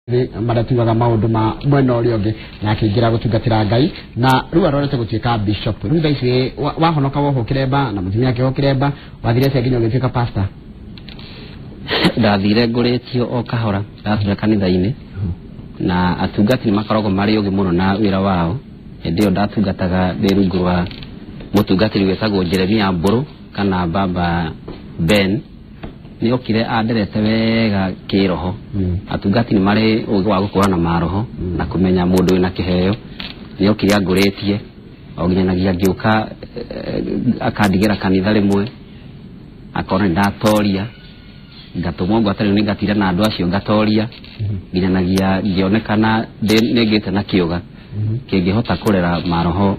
Marĩa tugaga maũndũ ma mwena ũrĩa ũngĩ na akĩingĩra gũtungatĩra Ngai na rĩu arorete gũtuĩka bishop. Rĩu thaa ici wahonoka wohwo kĩremba na mũtumia akĩohwo kĩremba, wathire atĩa nginya ũgĩtuĩka pastor? Ndathire ngũrĩtio o kahora ndatura kanitha-inĩ, na atungati nĩ makoragwo marĩ ũgĩ mũno na wĩra wao. Hĩndĩ ĩyo ndatungataga ndĩ rungu rwa mũtungatĩri wĩtagwo Jeremia Mbũrũ kana Baba Ben. Nĩ okire anderete wega kĩroho. Atungati nĩ marĩ ũgĩ wa gũkũrana maroho na kũmenya mũndũ wĩna kĩheo. Nĩ okire angũrĩtie o nginyanagia ngĩũka, akandigĩra kanitha rĩmwe, akona nĩ ndatoria, ngatũmwo ngwatanĩro nĩ ngatinda na andũ acio ngatoria nginyanagia ngĩonekana nĩngĩte na kĩũga kĩngĩhota kũrera maroho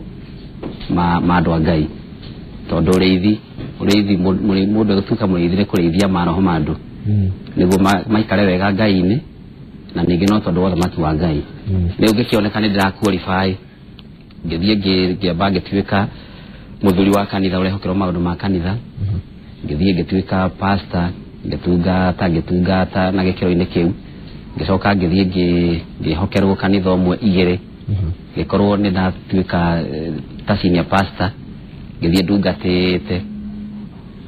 ma andũ a Ngai, tondũ ũrĩithi mũndũ gũtuĩka mũrĩithi nĩ kũrĩithia maroho ma andũ nĩguo maikare wega Ngai-inĩ, na ningĩ no tondũ wa ũthamaki wa Ngai. Rĩu ngĩkĩoneka nĩ ndĩra qualify, ngĩthiĩ ngĩamba ngĩtuĩka mũthuri wa kanitha ũrehokerwo maũndũ ma kanitha, ngĩthiĩ ngĩtuĩka pastor, ngĩtungata ngĩtungata na gĩkĩro-inĩ kĩu, ngĩcoka ngĩthiĩ ngĩhokerwo kanitha ũmwe igĩrĩ, ngĩkorwo nĩ ndatuĩka ta senior pastor, ngĩthiĩ ndungatĩte.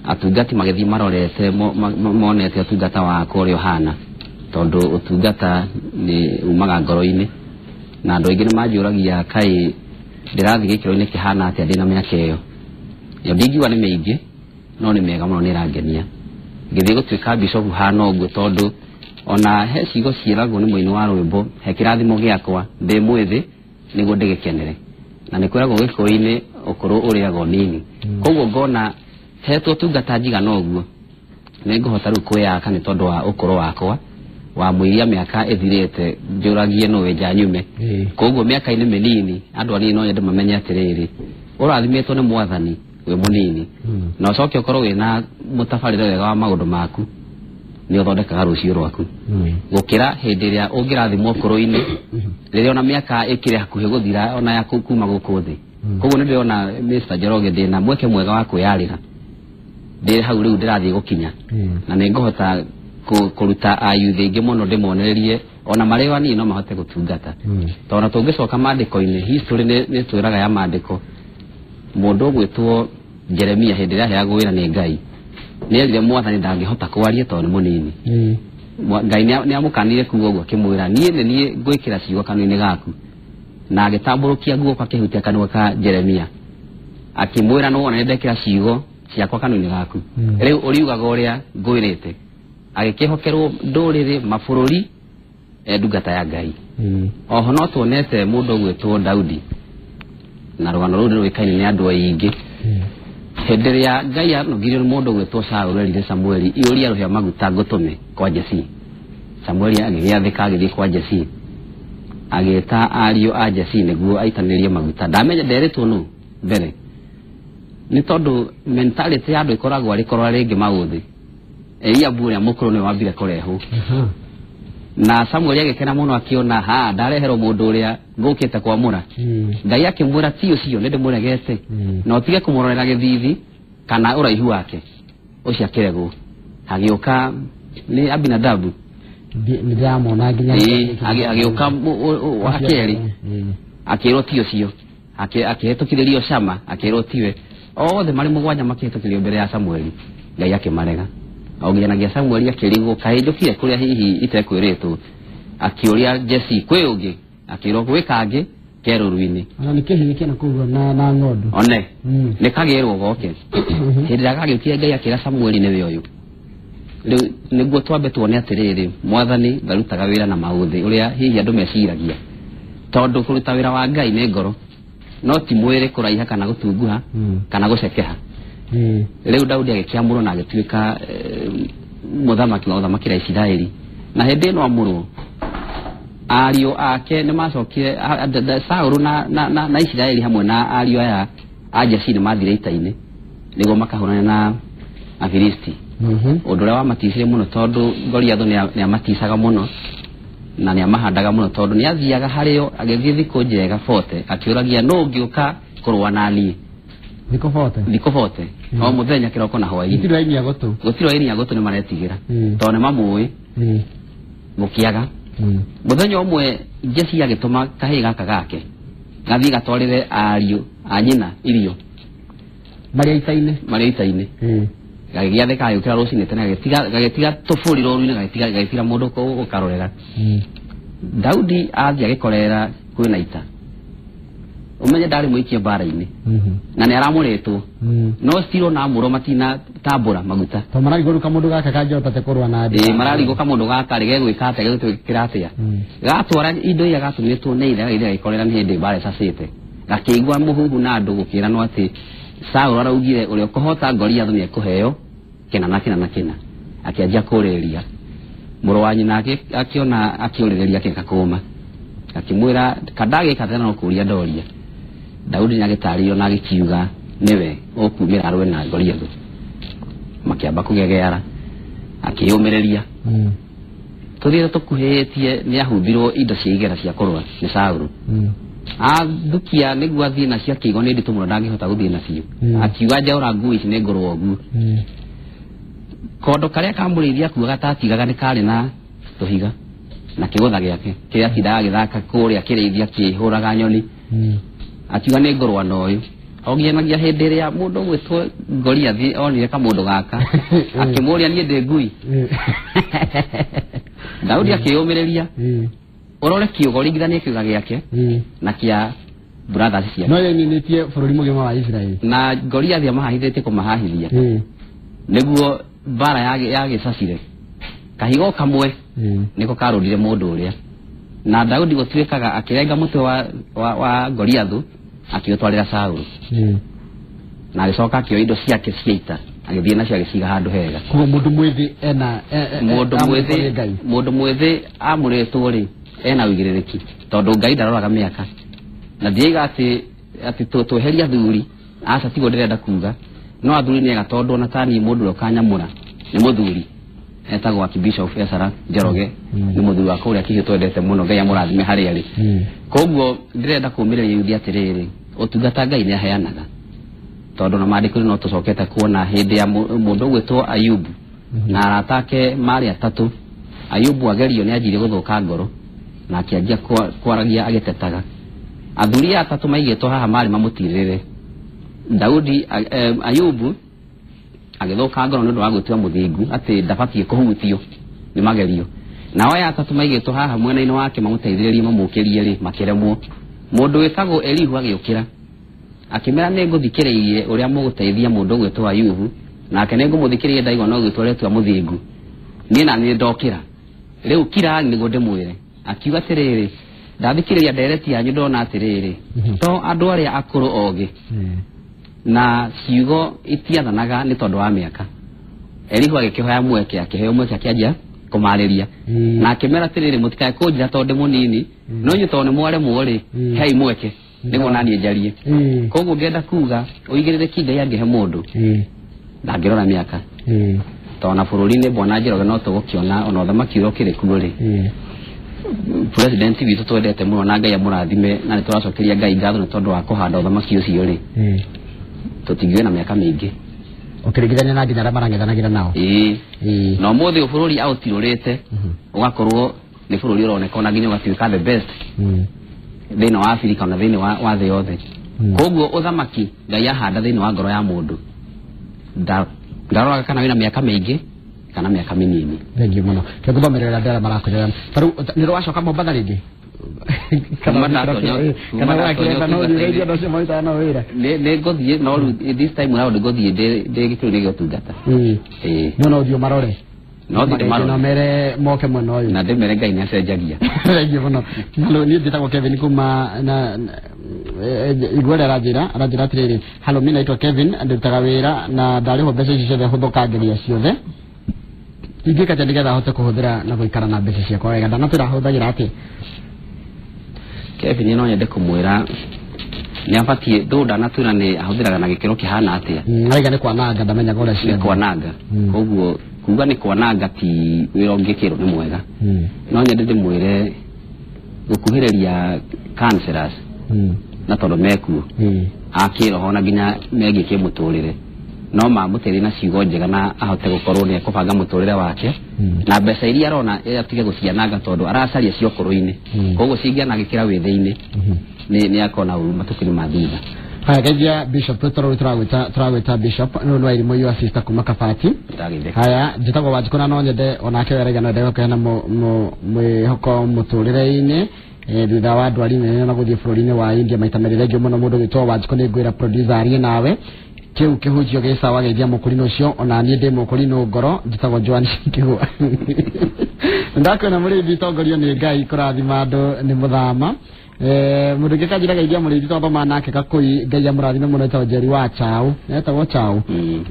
Atungati magĩthiĩ marorete monete ũtungata wakwa ũrĩa ũhana, tondũ ũtungata nĩ umaga ngoro-inĩ, na andũ aingĩ nĩ manjũragia kaĩ ndĩrathiĩ gĩkĩro-inĩ kĩhana atĩa ndĩna mĩaka ĩyo. Ĩyo ndingiuga nĩ mĩingĩ, no nĩ mĩega mũno, nĩ ĩrangenia. Ngĩthiĩ gũtuĩka bishop hana ũguo, tondũ ona he ciugo ciĩragwo nĩ mũini wa rwĩmbo, he kĩrathimo gĩakwa ndĩ mwĩthĩ nĩguo ndĩgĩkenere, na nĩ kwĩragwo gĩkũyũ-inĩ ũkũrũ ũrĩaga ũnini. Koguo ngona hetwo tungata njigana ũguo nĩ ngũhota rĩu kwĩyaka nĩ tondũ wa ũkũrũ wakwa wa mũiria mĩaka ĩthirĩte njũragie nũ wĩnja nyume. Koguo mĩaka-inĩ mĩnini andũ anini no nyende mamenye atĩrĩrĩ, ũrathimĩtwo nĩ Mwathani wĩ mũnini, na ũcoke ũkorwo wĩna mũtabarĩre wega wa maũndũ maku, nĩ ũthondekaga rũciũ rwaku gũkĩra hĩndĩ ĩrĩa ũngĩrathimwo ũkũrũ-inĩ rĩrĩa ona mĩaka ĩkĩrĩ hakuhĩ gũthira ona ya kuma gũkũ thĩ. Koguo nĩ ndĩrona Mr. Njoroge ndĩna mweke mwega wa kwĩyarĩra ndĩ hau rĩu ndĩrathiĩ gũkinya, na nĩ ngũhota kũruta ayuthi aingĩ mũno ndĩmonererie ona marĩ o anini no mahote gũtungata, tondũ ona tũngĩcoka maandĩko-inĩ, history nĩ twĩraga ya maandĩko, mũndũ ũgwĩtwo Jeremia hĩndĩ ĩrĩa aheagwo wĩra nĩ Ngai nĩ erire Mwathani ndangĩhota kwaria tondũ nĩ mũnini. Ngai nĩ amũkanire kuga ũguo, akĩmwĩra niĩ nĩ niĩ ngwĩkĩra ciugo kanua-inĩ gaku, na agĩtambũrũkia guoko akĩhutia kanua ka Jeremia akĩmwĩra, nĩ wona nĩ ndekĩra ciugo ciakwa kanua-inĩ gaku, rĩu ũriugaga ũrĩa ngwĩrĩte. Agĩkĩhokerwo ndũrĩrĩ mabũrũri ndungata ya Ngai. Oho no tuonete mũndũ ũgwĩtwo Daudi, na rũgano rũu nĩ rũĩkaine nĩ andũ aingĩ. Hĩndĩ ĩrĩa Ngai anogirio nĩ mũndũ ũgwĩtwo Saũlũ, erire Samueli, iyũria rũhĩa maguta ngũtũme kwa Jesii. Samueli agĩgĩathĩka, agĩthiĩ kwa Jesii, agĩta ariũ a Jesii nĩguo aitanĩrie maguta. Ndamenya nderĩtwo nũ mbere, nĩ tondũ mentality ya andũ ĩkoragwo arĩ kũrora rĩngĩ maũthĩ. Eliabu ũrĩa mũkũrũ nĩwe wambire kũrehwo, na Samueli agĩkena mũno akĩona ha ndareherwo mũndũ ũrĩa ngũkĩte kwamũra. Ngai akĩmwĩra ti ũcio, nĩ ndĩmũregete, na ũtige kũmũrorera gĩthithi kana ũraihu wake. Ũcio akĩregwo, hagĩũka nĩ Abinadabu. Nĩ ndĩramona nginya. Agĩũka wa kerĩ, akĩrwo ti ũcio. Akĩhĩtũkithĩrio Shama, akĩrwo tiwe. Othe marĩ mũgwanja makĩhĩtũkĩrio mbere ya Samueli, Ngai akĩmarega o nginyanagia Samueli akĩrigwo kaĩ njũkire kũrĩa hihi itekwĩrĩtwo. Akĩũria Jesi kwĩ ũngĩ, akĩrwo gwĩ kangĩ ke rũru-inĩ. Ona nĩ kĩhĩĩ kĩna kũu na ng'ondu. One nĩ kagĩrwo goke. Hĩndĩ ĩrĩa gagĩũkire, Ngai akĩra Samueli nĩwe ũyũ. Rĩu nĩguo twambe tuone atĩrĩrĩ, Mwathani ndarutaga wĩra na maũthĩ ũrĩa hihi andũ meciragia, tondũ kũruta wĩra wa Ngai nĩ ngoro, no ti mwĩrĩ kũraiha kana gũtunguha kana gũcekeha. Rĩu Daudi agĩkĩamũrwo na agĩtuĩka mũthamaki wa gũthamakĩra Isiraeli. Na hĩndĩ ĩno amũrwo, ariũ ake nĩ macokire Saũlũ na Isiraeli hamwe na ariũ aya a Jesii nĩ mathire ita-inĩ nĩguo makahũrane na Afilisti, ũndũ ũrĩa wamaticire mũno, tondũ Goliathũ nĩ amaticaga mũno na nĩ amahandaga mũno, tondũ nĩ athiaga harĩo agĩthiĩ thikũ njega bote akĩũragia nũ ũngĩũka kũrũa na niĩ. Thikũ bote. Thikũ bote, o mũthenya kĩroko na hwaĩ-inĩ. Gũtirĩ wainia gũtũ. Gũtirĩ wainia gũtũ, nĩ maretigĩra tondũ nĩ mamũĩ. Gũkĩaga. Mũthenya ũmwe Jesi agĩtũma kahĩĩ gaka gake gathiĩ gatwarĩre ariũ a nyina irio marĩa ita-inĩ, marĩa ita-inĩ. Gagĩgĩathĩka gagĩũkĩra rũcinĩ tene, gagĩtiga tũbũri rũru-inĩ, gagĩtiga mũndũ gũkarorera. Daudi athiĩ agĩkorera kwĩna ita. Ũmenye ndarĩ mũikie mbara-inĩ na nĩ aramũrĩtwo, no still na amũrwo matina tambũra maguta. To mararigwo kamũndũ gaka kangĩhota te kũrũa na andũ. Mararigwo kamũndũ gaka rĩ gegwĩka atĩa, gegwĩkĩra atĩa. Gatwara indo iria gatũmĩtwo nĩ ithe, gagĩthiĩ gagĩkorera nĩ hĩndĩ mbara ĩcacĩte. Gakĩigua mũhuhu na andũ gũkĩranwo atĩ Saũlũ araugire ũrĩa ũkũhota Goliath nĩ ekũheo kĩna na kĩna na kĩna. Akĩanjia kũũrĩrĩria. Mũrũ wa nyina akĩona akĩũrĩrĩria akĩka kũma, akĩmwĩra kandagĩka tena no kũũria ndoria. Daudi nĩ agĩtarĩrio na agĩkiuga nĩwe ũkumĩra arũe na Goliath. Makĩamba kũgegeara, akĩyũmĩrĩria. Tũthiĩte tũkuhĩhĩtie nĩ ahumbirwo indo cia igera cia kũrũa nĩ Saũlũ. Athukia nĩguo athiĩ nacio, akĩigua nĩ nditũ mũno ndangĩhota gũthiĩ nacio. Akiuga njaũra nguo ici nĩ ngũrũa ũguo. Kondo karĩa kamũrĩithi akuaga gatatigaga nĩ karĩ na tũhiga na kĩgũtha gĩake kĩrĩa atindaga agĩthaka kũrĩa akĩrĩithia akĩhũraga nyoni. Akiuga nĩ ngũrũa na ũyũ. Ogianagia hĩndĩ ĩrĩa mũndũ ũgwĩtwo Goliath onire kamũndũ gaka akĩmũũria niĩ ndĩ ngui. Daudi akĩyũmĩrĩria. Ũrore kiugo ringithanie kiuga gĩake na kĩa brothers ciake. No yaininĩtie bũrũri mũgima wa Israeli. Na Goliath amahahithĩtie kũmahahithia nĩguo mbara yagĩcacire. Kahiga kamwe nĩko karũndire mũndũ ũrĩa. Na Daudi gũtuĩkaga akĩrenga mũtwe wa Goliath akĩũtwarĩra Saũlũ. Na agĩcoka akĩoya indo ciake cia ita agĩthiĩ nacio agĩciga handũ hega. Koguo mũndũ mwĩthĩ ena mũndũ mwĩthĩ amũrĩtwo rĩ ena ũigĩrĩrĩki tondũ Ngai ndaroraga mĩaka. Na ndiaiga atĩ tweheria athuri, aca tiguo ndĩrenda kuga, no athuri nĩ ega tondũ ona ta niĩ mũndũ ũrĩa ũkanyamũra nĩ mũthuri etagwo Archbishop Ezra Njoroge, nĩ mũthuri wa kũrĩa Kĩhiũ twendete mũno, Ngai amũrathime harĩa arĩ. Koguo ndĩrenda kũũmĩrĩria yuthi atĩrĩrĩ, ũtungata Ngai nĩ aheanaga, tondũ na maandĩko no tũcokete kuona hĩndĩ ya mũndũ ũgwĩtwo Ayubu na arata ake marĩ atatũ. Ayubu agerio nĩ anjirie gũthũka ngoro na akĩanjia kwaragia agĩtetaga. Athuri aya atatũ maigĩtwo haha marĩ mamũtirĩrĩre. Daudi Ayubu agĩthũka ngoro nĩ ũndũ wa gwĩtua mũthingu atĩ ndabatiĩ kũhutio nĩ magerio. Nao aya atatũ maigĩtwo haha mwena-inĩ wake mamũteithĩrĩrie mamũkĩrie rĩ makĩremwo. Mũndũ wĩtagwo Elihu agĩũkĩra akĩmera nĩ ngũthikĩrĩirie ũrĩa mũgũteithia mũndũ ũgwĩtwo Ayubu, nake nĩ ngũmũthikĩrĩria ndaigua no gwĩtwo ũretua mũthingu. Niĩ na nĩ ndokĩra rĩu kira nĩguo ndĩmwĩre. Akiuga atĩrĩrĩ, ndathikĩrĩria ndereti yanyu ndona atĩrĩrĩ, to andũ arĩa akũrũ ogĩ na ciugo itiathanaga nĩ tondũ wa mĩaka. Elihu agĩkĩhoya mweke, akĩheo mweke akĩanjia kũmarĩria na akĩmera atĩrĩrĩ, mũtikae kũnjĩra tondũ ndĩ mũnini, no inyuĩ tondũ nĩ mwaremwo rĩ, hei mweke nĩguo naniĩ njarie. Koguo ngenda kuga ũigĩrĩrĩki Ngai angĩhe mũndũ ndangĩrora mĩaka. Tondũ na bũrũri-inĩ Bwana Njoroge no tũgũkĩona ona ũthamaki ũrĩa ũkĩrĩ kuo rĩ, president witũ twendete mũno na Ngai amũrathime na nĩ tũracokeria Ngai ngatho nĩ tondũ wa kũhanda ũthamaki ũcio rĩ, tũtingĩgĩa na mĩaka mĩingĩ ũkĩringithania na nginya arĩa marang'ethanagĩra nao. Na ũmũthĩ ũyũ bũrũri aũtirũrĩte ũgakorwo nĩ bũrũri ũroneka ona nginya ũgatuĩka the best thĩinĩ wa Afrika na thĩinĩ wa thĩ yothe. Koguo ũthamaki Ngai ahanda thĩinĩ wa ngoro ya mũndũ ndaroraga kana wĩna mĩaka mĩingĩ kana mĩaka mĩnini. Thengiũ mũno. Kĩngũthomerera andũ arĩa marakũrera. Ta rĩu nĩ ũracoka Mombatha rĩngĩ? Kana wakĩrenda no ũthiĩ andũ acio marutaga nao wĩra? Nĩ ngũthiĩ, no rĩu this time round ngũthiĩ ndĩ gĩturwa-inĩ gĩa ũtungata. No no ũthiĩ ũmarore? No thiĩ ndĩmarore. Na mere moke mwena ũyũ. Na ndĩmere Ngai nĩ acenjagia. Thengiũ mũno. Hello, niĩ njĩtagwo Kevin kuma na igua rĩa aranjĩra atĩrĩrĩ, hello, mi naitwa Kevin, ndĩrutaga wĩra na ndarĩhwo mbeca ici ciothe hũthũkangĩria ciothe. Ingĩka atĩa nĩgetha hote kũhũthĩra na gũikara na mbeca ciakwa wega? Ndanatwĩra hũthagĩra atĩa? Kevin no nyende kũmwĩra nĩ abatiĩ, though ndanatwĩra nĩ ahũthĩraga na gĩkĩro kĩhana atĩa. Araiga nĩ kwananga, ndamenyaga ũrĩa Nĩ ciothe. kwananga. Koguo kuga nĩ kwananga ti wĩra ũngĩkĩrwo nĩ mwega. No nyende ndĩmwĩre gũkuhĩrĩria counselors na tondũ mekuo a kĩroho na nginya megiĩ kĩmũtũrĩre No mamũteithie na ciugo njega na ahote gũkorwo nĩ ekũbanga mũtũrĩre wake na mbeca iria arona atige gũciananga tondũ aracaria cia ũkũrũ-inĩ, koguo cingĩanangĩkĩra wĩthĩ-inĩ nĩ akona ũru matukũ-inĩ ma thutha. Haya, geithia Bishop tũrĩ tũragwĩta Bishop nĩ wa irimũ your sister kuma Kabati. Ndagĩtheka. Haya, njĩtagwo Wanjikũ na no nyende onake we araiga no ende gũkũheana mwĩhoko mũtũrĩre-inĩ thutha wa ndwari nene na gũthiĩ bũrũri-inĩ wa India maita merĩ. Thengiũ mũno mũndũ wĩtwo Wanjikũ, nĩ ngwĩra producer arie nawe kĩu kĩhunjio gĩ sawa. Geithia mũkũrinũ ũcio, ona niĩ ndĩ mũkũrinũ ngoro, njĩtagwo Joan Kĩgwa. Ndakwĩna mũrĩithi, tongorio nĩ Ngai kũrathima andũ nĩ mũthama. Mũndũ ũngĩ kanjĩra geithia mũrĩithi twathoma nake Kakũi, Ngai amũrathime mũno, etagwo Njeri wa Chau, etagwo Chau.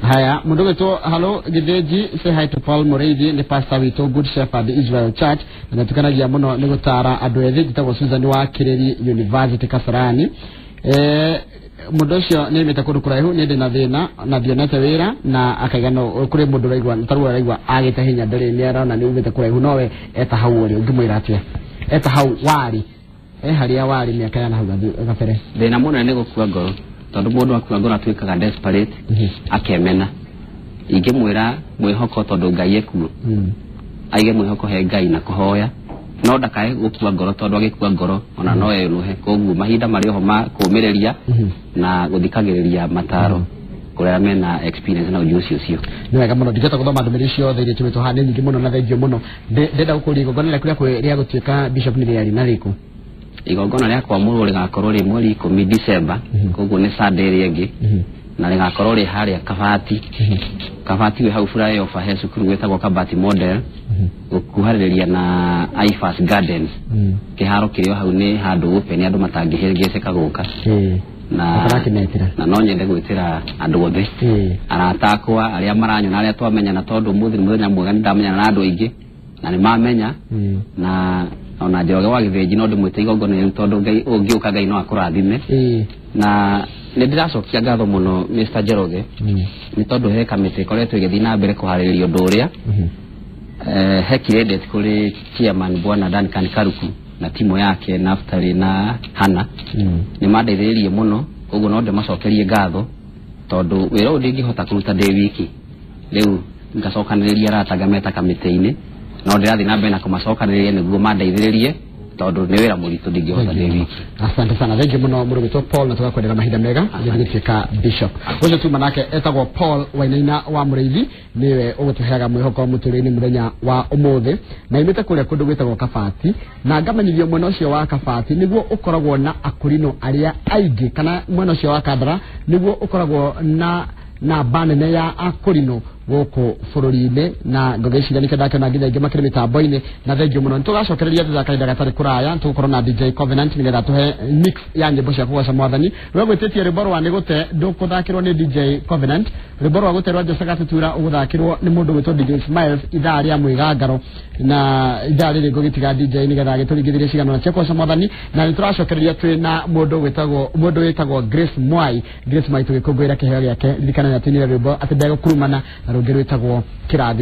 Haya, mũndũ gwĩtwo halo Gĩthĩnji, say hi to Paul Mũrĩithi, nĩ pastor witũ Good Shepherd Israel Church na nĩtukanagia mũno nĩ gũtara andũ ethĩ. Njĩtagwo Susan wa Kĩrĩri University Kasarani. Mũndũ ũcio nĩ aimĩte kũndũ kũraihu, nĩ ndĩ na thĩna na ndionete wĩra na akaiga no kũrĩ mũndũ ũraigua tarĩu araigua agĩte hinya ndĩrĩ nĩ arona nĩ umĩte kũraihu nowe eta hau ũrĩ ũngĩmwĩra atĩa eta hau warĩ e harĩa warĩ mĩaka ya na hau gabere? Thĩna mũnene nĩ gũkua ngoro, tondũ mũndũ akua ngoro atuĩkaga desperate, akemena. Ingĩmwĩra mwĩhoko, tondũ Ngai ekuo, aige mwĩhoko he Ngai na kũhoya, no ndakae gũkua ngoro, tondũ agĩkua ngoro ona no eyũnũhe. Koguo mahinda marĩ oho ma kũũmĩrĩria na gũthikagĩrĩria mataro kũrĩa mena experience na ũjuzi ũcio. Nĩ wega mũno, ndingĩhota gũthoma ndũmĩrĩri ciothe iria tũmĩtwo haha, nĩ nyingĩ mũno na thengiũ mũno. Ndĩrenda gũkũria igongona rĩaku rĩa gũtuĩka bishop nĩ rĩarĩ na rĩkũ? Igongona rĩa kwamũrwo rĩgakorwo rĩ mweri 10 December, koguo nĩ Sunday ĩrĩa ĩngĩ, na rĩgakorwo rĩ harĩa Kabati. Kabati wĩ hau flyover he cukuru gwĩtagwo Kabati Model, gũkuharĩrĩria na Ifas Gardens, kĩharo kĩrĩ o hau, nĩ handũ open andũ matangĩhĩngĩcĩka gũka. Na Ũkarakĩmetĩra. Na no nyende gwĩtĩra andũ othe, arata akwa arĩa maranyona, arĩa twamenyana, tondũ ũmũthĩ nĩ mũthenya mwega, nĩ ndamenyana na andũ aingĩ na nĩ mamenya, na ona Njoroge wa Gĩthĩnji no ndĩmwĩte igongona rĩu, tondũ Ngai ũngĩũka Ngai no akũrathime. Na nĩ ndĩracokia ngatho mũno Mr. Njoroge, nĩ tondũ he kamĩtĩ ĩkoretwo ĩgĩthiĩ na mbere kũharĩrĩria ũndũ ũrĩa. He credit kũrĩ chairman Bwana Duncan Karuku na timu yake Naftali na Hana, nĩ mandeithĩrĩirie mũno, koguo no ndĩmacokerie ngatho, tondũ wĩra ũyũ ndingĩhota kũruta ndĩ wiki. Rĩu ngacokanĩrĩria arata ngameta kamĩtĩ-inĩ, no ndĩrathiĩ na mbere na kũmacokanĩrĩria nĩguo mandeithĩrĩrie, tondũ nĩ wĩra mũritũ, ndingĩhota ndĩ wiki. Asante sana, thengiũ mũno mũndũ gwĩtwo Paul, na tũgakwendera mahinda mega gĩthiĩ gũtuĩka bishop. Ũcio tuma nake etagwo Paul Wainaina wa Mũrĩithi, nĩwe ũgũtũheaga mwĩhoko mũtũrĩre-inĩ mũthenya wa ũmũthĩ, na imĩte kũrĩa kũndũ gwĩtagwo Kabati, na ngamenyithio mwena ũcio wa Kabati nĩguo ũkoragwo na akũrinũ arĩa aingĩ, kana mwena ũcio wa Kandara nĩguo ũkoragwo na namba nene ya akũrinũ gũkũ bũrũri-inĩ, na ngũgĩciria nĩkĩo ndakĩona nginya aingĩ makĩrĩ mĩtambo-inĩ. Na thengiũ mũno, nĩtũgacokereria thutha kahinda gatarĩ kũraya, tũgũkorwo na DJ Covenant nĩgetha tũhe mix ya nyĩmbo cia kũgoca mwathani. We gwĩtĩtie rwĩmbo rwa nĩ gũte ndũkũthakĩrwo nĩ DJ Covenant, rwĩmbo rwa gũte rwa Jose Gatutura ũgũthakĩrwo nĩ mũndũ gwĩtwo DJ Smiles ithaa rĩa mwĩgangaro, na ithaa rĩrĩ ngũgĩtiga DJ nĩgetha agĩtũringithĩrie cigano cia kũgoca mwathani. Na nĩtũracokereria twĩ na mũndũ wĩtagwo Grace Mwai, Grace Mwai tũgĩkũngũĩra kĩheo gĩake. Ririkana nĩatũinire rwĩmbo atĩ ndegũkurumana na rũngĩ rwĩtagwo kĩrathi.